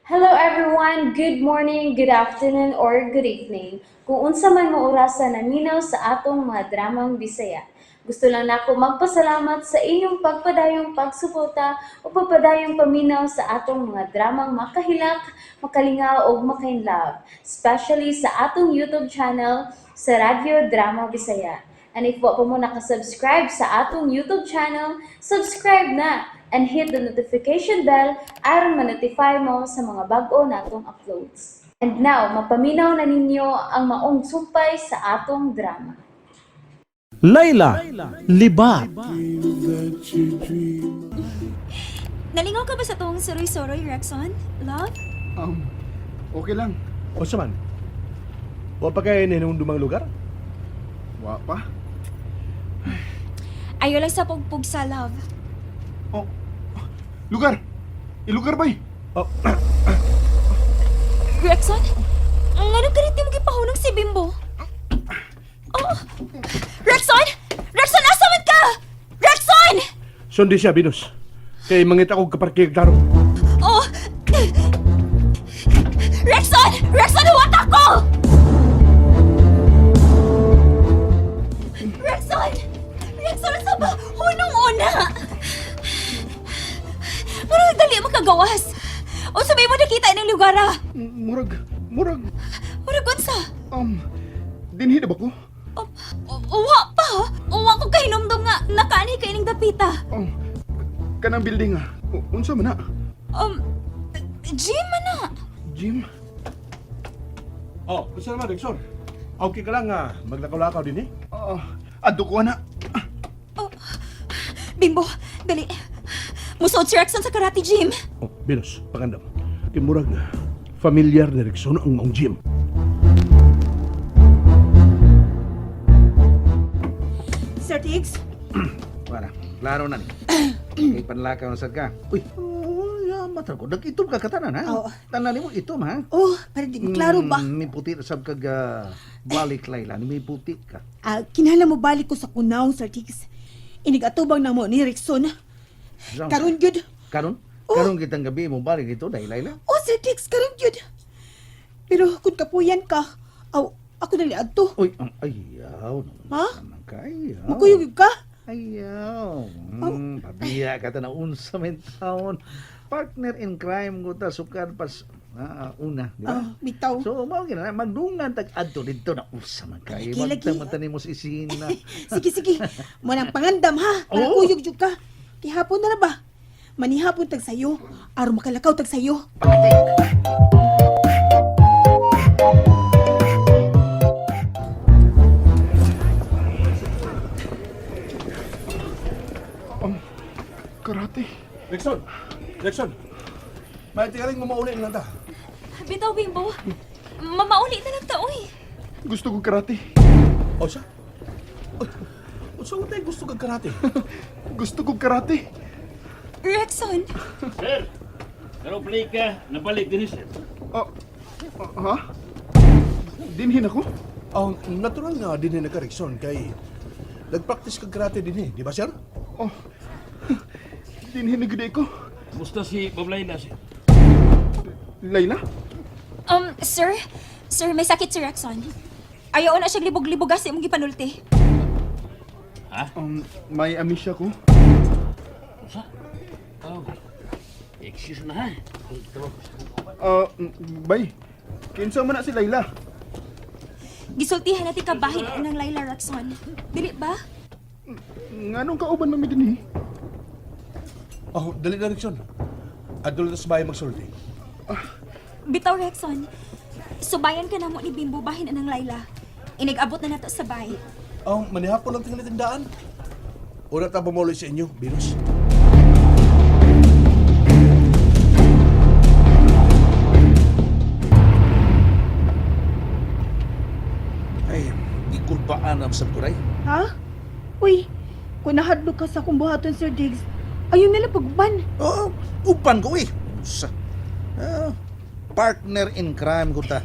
Hello everyone! Good morning, good afternoon, or good evening. Kung unsa man mo orasa naminaw sa atong mga dramang Bisaya. Gusto lang nako magpasalamat sa inyong pagpadayong pagsuporta o pagpadayong paminaw sa atong mga dramang makahilak, makalingaw ug makainlove, especially sa atong YouTube channel sa Radyo Drama Bisaya. And if wa pa mo nakasubscribe sa atong YouTube channel, subscribe na and hit the notification bell aron ma-notify mo sa mga bag-o natong uploads. And now, mapaminaw na ninyo ang maong sumpay sa atong drama. Layla, Libat. Nalingaw ka ba sa tong suroy-suroy, Rexon? Love? Okay lang. O sa man? Wa pa kay ninumdumang lugar? Wa pa. Ayaw lang sa pugpug sa love. Oh. Lugar. Ilugar bay. Oh, Rexon? Ngano ganit mo gipahunong si Bimbo? Oh! Rexon! Rexon, asa man ka? Rexon! sundi siya, Venus. Kay mangita kog kaparkig klaro. Oh! Rexon! Rexon, huwag ako! Rexon! Rexon, asa ba? Hunong una! Murag dali makagawas. O sabay mo nakita ng lugar ah. Murag, murag Murag unsa? Dinhi na ba ko? Oh, uwa pa. Uwa ko kahinomdom nga nakaani kay ning dapita. Kanang building ah. Unsa man na? Gym man na. Gym. Oh, unsa naman, Rexon? Okay ka lang nga, maglakaw-lakaw din eh. Ah, adto ko na. Oh, Bimbo, dali. Musuot si Rexon sa karate gym. Oh, Venus, pangandam. Kay murag familiar ni Rexon ang maong gym. Sir Tiggs? Wala, klaro na ni. Kay panlakaw na sad ka. Uy, oh, ya matra ko. Nag-itom ka katanan ha. Oo. Tanan nimo itom ha. Oh, para di ko klaro ba? May puti sab kag balik Layla, may puti ka. Ah, kinahanglan mo balik ko sa kunaw, Sir Tiggs. Inigatubang na mo ni Rickson. Zang- Karon gyud. Karon? Oh. Karon kitang gabi mo balik ito dahil Layla. Oh, Sir Tiggs, karon gyud. Pero kung kapuyan ka, aw, ako nali adto. Uy, ang ayaw. Ha? Naman ka, ayaw. Makuyog ka? Ayaw. Oh. Pabiya ka ta na unsa man taon. Partner in crime ko ta sukad pas una, di ba? Ah, bitaw. So, mao gina magdungan tag adto didto na usa man kay. Lagi, lagi. Magtang nimo sa isina. Sige, sige. Mo nang pangandam ha. Para Oo. kuyog jud ka. Gihapon na na ba? Manihapon tag sayo, aron makalakaw tag sayo. Karate. Rexon! Rexon! May tingaling mamauli na lang ta. Bitaw, Bimbo. Mamauli na lang ta, uy. Gusto ko karate. O siya? Uy, unsa ko tayo gusto kag karate? Gusto ko karate. Rexon! Sir, pero play ka, nabalik din sir. Oh, ha? Dinhin ako? Oh, natural nga din na ka, Rexon, kay nagpractice kag karate din eh, di ba, sir? Oh. Dinhin na gud ko. Kumusta si Ma'am Laila, sir? Layla? Sir? Sir, may sakit si Rexon. Ayaw na siya libog-libog sa imong gipanulti. Ha? May amnesia ko. Usa? Oh. Excuse na ha. Tawag ko sa Ah, bay. Kinsa man na si Layla? Gisultihan natin kabahin ng Laila Rexon. Dili ba? Nganong kauban man mi dinhi? Oh, dali na, Rexon. Adto na sa bahay magsulti. Bitaw, Rexon. Subayan ka na mo ni Bimbo bahin anang Laila. Inigabot na nato sa bay. Oh, manihapon lang tingali tindaan. Una ta bumuli sa inyo, Venus. Ay, gikulbaan ang sab ko ray. Ha? Uy, kung nahadlok ka sa akong buhaton, Sir Diggs, ayaw nila pagban. Oo, upan ko eh. Usa. Ah, partner in crime ko ta.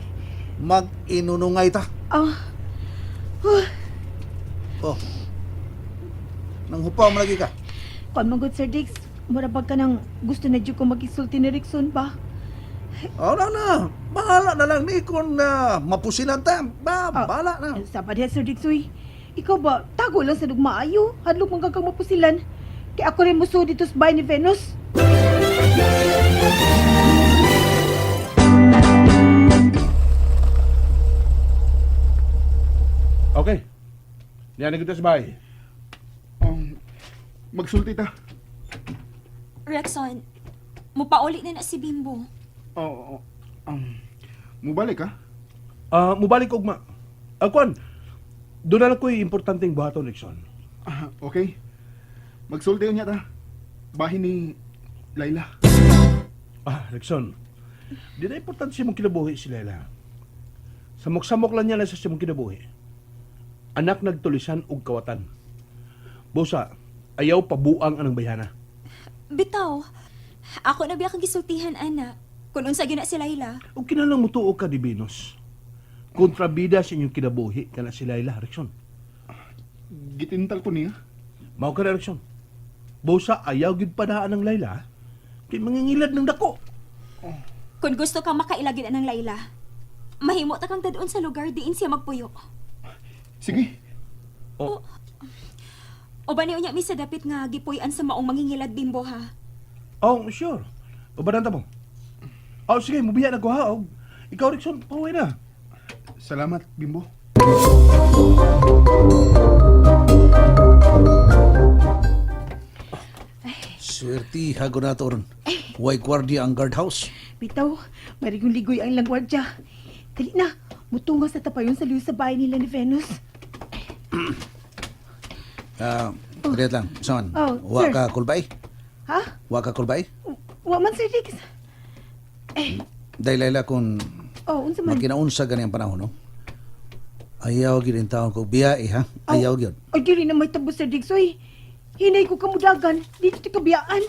Mag-inunungay ta. Ah, Oh. Nang hupaw mo lagi ka. kuan man gud, Sir Diggs, mura bag ka nang gusto na jud ko magisulti ni Rickson ba? Oh, na na. Bahala na lang ni kung mapusilan ta. Ba, bahala na. Sa pa diha, Sir Diggs, uy. Ikaw ba, tago lang sa maayo. Hadlok man kang mapusilan. Kaya ako rin muso dito sa bahay ni Venus. Okay. Niya na kita sa bahay. Magsulti ta. Rexon, mupauli na na si Bimbo. Oo. Oh, mubalik ka? Ah, mubalik ugma. Ah, kuan. Doon na lang ko'y importanteng buhaton, Rickson. Ah, okay. Magsulti niya ta. Bahin ni Laila. Ah, Rickson. Di na importante sa imong kinabuhi si Laila. Samok-samok lang niya na sa imong kinabuhi. Anak nagtulisan og kawatan. Busa, ayaw pabuang anang bayhana. Bitaw, ako na biya kang gisultihan, ana. Kung unsa gyud na si Laila. Ug kinahanglan mo tuo ka di Venus. Kontrabida sa inyong kinabuhi kana si Laila, Rickson. Gitintal ko niya. Mao ka na, Rickson. Busa, ayaw gid padaan ang Laila. Kay mangingilad ng dako. Kung gusto kang makailagin anang Laila, mahimo ta kang dadon sa lugar diin siya magpuyo. Sige. Oh. O ba niyo niya mi sa dapit nga gipuy-an sa maong mangingilad, Bimbo ha? Oh, sure. Ubadan ta mo. Oh, sige, mubiya na ko ha. Og ikaw, Rickson, pauwi na. Salamat, Bimbo. Swerte hago na to ron. Way gwardiya ang guardhouse. Bitaw, marigong ligoy ang ilang gwardya. Dali na, mutunga sa tapayon sa liyo sa bahay nila ni Venus. Ah, oh. Lang. Saan? Oh, Wa sir. ka kulbay? Ha? Wa ka kulbay? Wa man, Sir Diggs. Dahil Laila kung Oh, unsa man? magkinaunsa gani ang panahon, no? Ayaw gyud in taon ko biyae ha. Ayaw gyud. Ay, dili na may tabo, Sir Diggs. Uy, hinay ko kamudagan. Dito ti kabiyaan.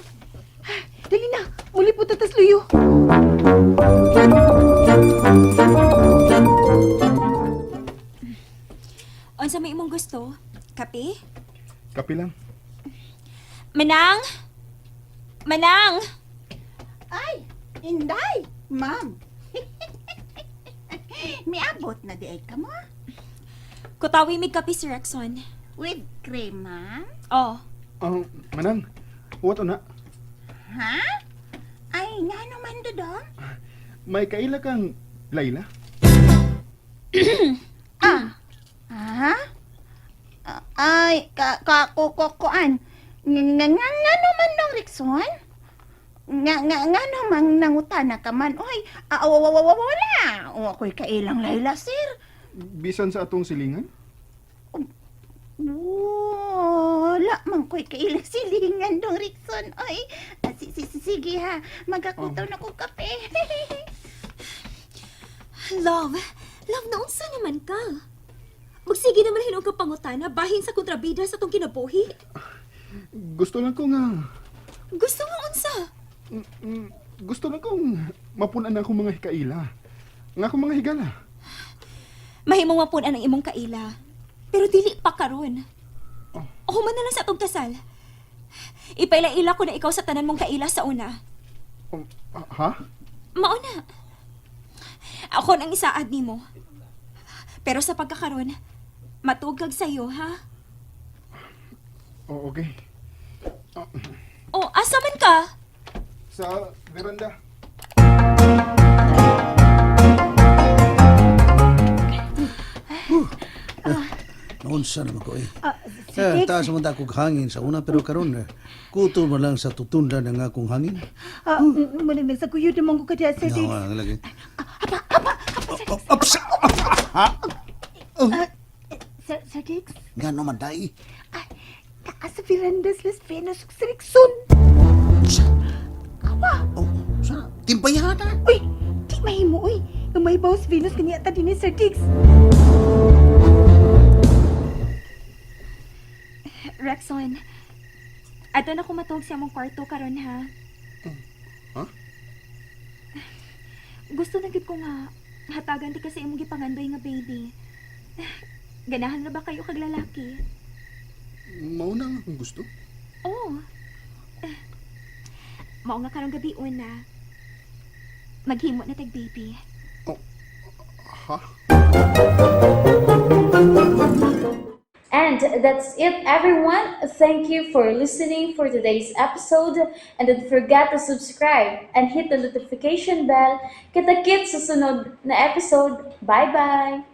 Dali na, muli po tatas luyo. Unsa may imong gusto? Kape? Kape lang. Manang! Manang! Ay, Inday, ma'am. Miabot na di ay ka mo. Kutawi mig kape si Rexon. With cream, ma'am. Oh, Ah, manang, what na? Ha? Ay, nga naman dodong. May kaila kang Laila? Ah, ha? Ah, ay, ka, ka, ko, ko, koan. Nga, nga, nga, nga naman dong, Rikson. Nga, nga, nga naman nangutana ka man. Oy, ah, wala. O, ako'y kailang Laila, sir. Bisan sa atong silingan? Wala man ko'y kailang silingan dong, Rikson. Oy, ah, sige ha. Magkakutaw na kong kape. Love! Love, naunsa naman ka? Magsige naman hinuong ka pangutana bahin sa kontrabida sa tong kinabuhi. Gusto lang ko nga... Gusto mo unsa? Gusto lang kong mapunan akong mga hikaila. Nga akong mga higala. Mahimong mapun-an ang imong kaila. Pero dili pa karon. Human na lang sa atong kasal. Ipaila-ila ko na ikaw sa tanan mong kaila sa una. Ah, ha? Mauna. Ako nang isaad nimo. Pero sa pagkakaron, matugag sa'yo, ha? Oh, okay. O, asa man ka? Sa veranda. Naunsa naman ko eh. Ah, Sir Eh, Diggs. taas man ta akong hangin sa una pero karon eh, kuto man lang sa tutunda ng akong hangin. Ah, manang nagsakuyod naman ko kadiya, Sir Diggs. Nga lagi. Apa, apa, apa, Sir Diggs. Ups! Ha? Ah, Sir Diggs. Nga naman dai. Ay, naa sa veranda sila si Venus ug si Rixon. Awa! Oh, sa timbayana. Uy, di mahimo, uy. Nga may si Venus kaniya ta din ni Sir Diggs. Rexon, ato na kumatog sa among kwarto karon ha. Ha? Gusto na gid ko nga hatagan ti kasi imong gipangandoy nga baby. Ganahan na ba kayo kag lalaki? Mauna nga akong gusto. Oo. Eh, mao nga karong gabi una. Maghimo na tag baby. Ha? And that's it, everyone. Thank you for listening for today's episode. And don't forget to subscribe and hit the notification bell. Kita-kits sa sunod na episode. Bye-bye!